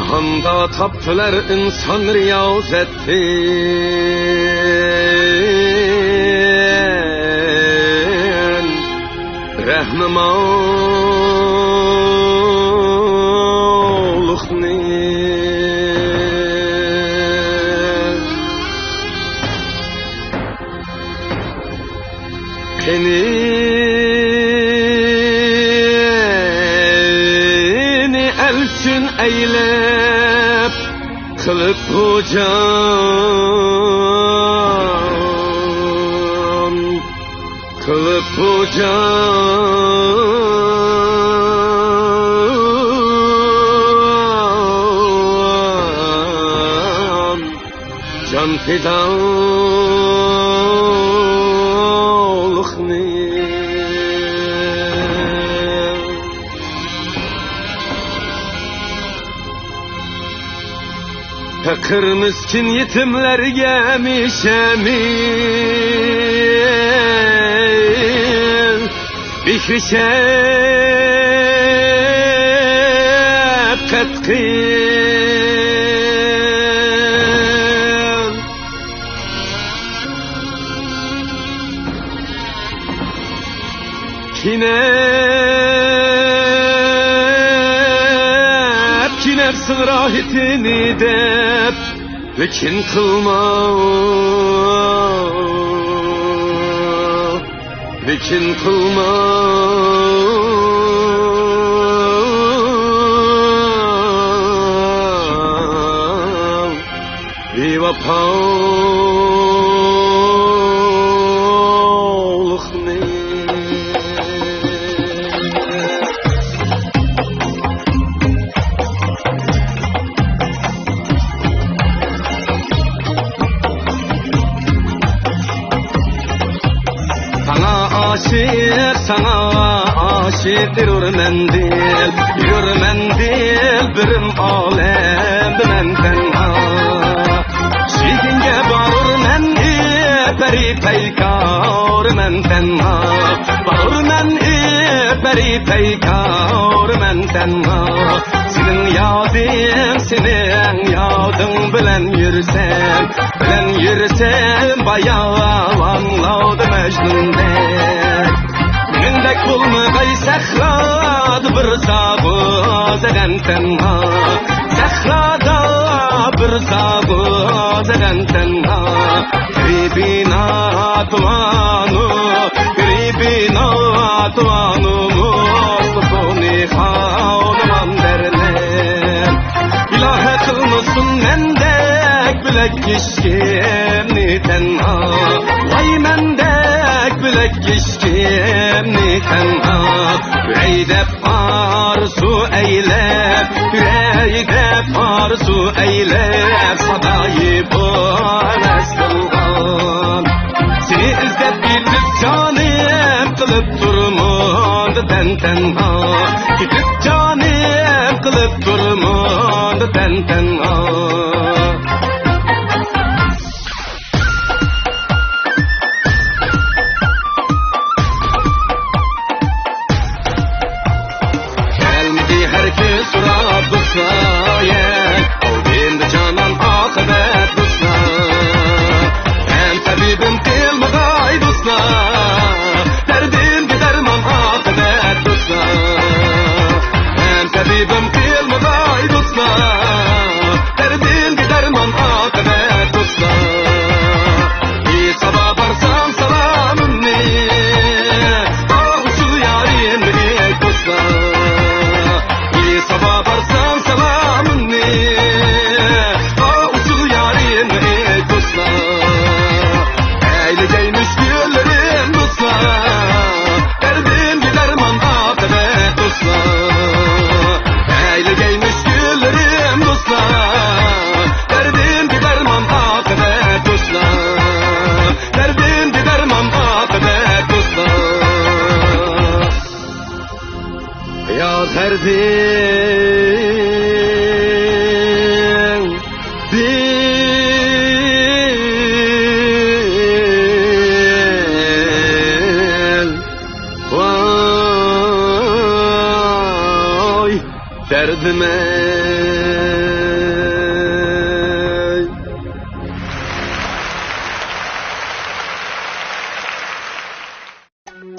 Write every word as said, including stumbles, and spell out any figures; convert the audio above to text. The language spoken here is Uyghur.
جاھاندا تاپتىلار ئىنسان رىيازەتتىن رەھنىمالىقنى. قېنىنى ئەلچۈن ئەيلەپ، قىلىپ خوجام، قىلىپ خوجام. جان پىدالىقنى. پەقىر مىسكىن يېتىملەرگە ھەمىشە مېھىر، مېھرى شەپقەت قىل. كېنەپ، كېنەپسىز راھىتىنى دەپ، لېكىن قىلما، لېكىن قىلما. بىۋاپالىقنى. ساڭا ئاشىق، ساڭا ئاشىق، يۈرۈرمەن دىل، يۈرۈرمەن دىل، بىرىم ئالەمدە مەن تەنھا. شېھىڭگە بارۇرمەن ئى پەرى پەيكار مەن تەنھا، بارۇرمەن ئى پەرى پەيكار مەن تەنھا. سېنىڭ يادىڭ، سېنىڭ يادىڭ بىلەن يۈرسەم، بىلەن يۈرسەم باياۋانلاردا مەجنۇندەك. مېنىڭدەك بولمىغاي سەھرادا بىر زاغۇ زەغەن تەنھا، سەھرادا بىر زاغۇ زەغەن تەنھا. غېرىبىنا تۇۋانۇ، غېرىبىنا تۇۋانۇ، مۇستۇقۇنى خاۋنىمان دەرنى. ئىلاھە قىلمىسۇن مەندەك بىلەك كىشكىمنى تەنھا، ۋاي مەندەك بىلەك كىشكىمنى تەنھا. ۋەي دەپ ئارزۇ ئەيلەپ، يۈرەي دەپ ئارزۇ ئەيلەپ، سادايى بولماس بولغان. سېنى ئىزدەپ كېتىپ جانىم قىلىپ تۇرمۇڭدا تەن تەنھا، كېتىپ جانىم قىلىپ تۇرمۇڭدا تەن تەنھا. كەلمىدى ھەرگىز سوراپ دوستلار، يەن ئالدىمدا جانان ئاقىۋەت دوستلار. ھەم تەبىبىم قىلمىغاي دوستلار، دەردىمگە دەرمان ئاقىۋەت دوستلار. ھەم تەبىبىم قىلمىغاي دوستلار، دەردىمگە دەرمان ئاقىۋەت دوستلار. ئى سابا بارسام سالامىمنى، ئا ئۇسسۇل يارىمنى ئېيت دوستلار. ئى سابا بارسام سالامىمنى، ئا ئۇسسۇل يارىمنى ئېيت دوستلار. ئەيلىگەي مۈشكۈللىرىم دوستلار، دەردىمگە دەرمان ئاقىۋەت دوستلار. ئەيلىگەي مۈشكۈللىرىم دوستلار، دەردىمگە دەرمان ئاقىۋەت دوستلار. دەردىمگە دەرمان ئاقىۋەت دوستلار. يا دەردىم، دىل، ۋاي دەردىمە.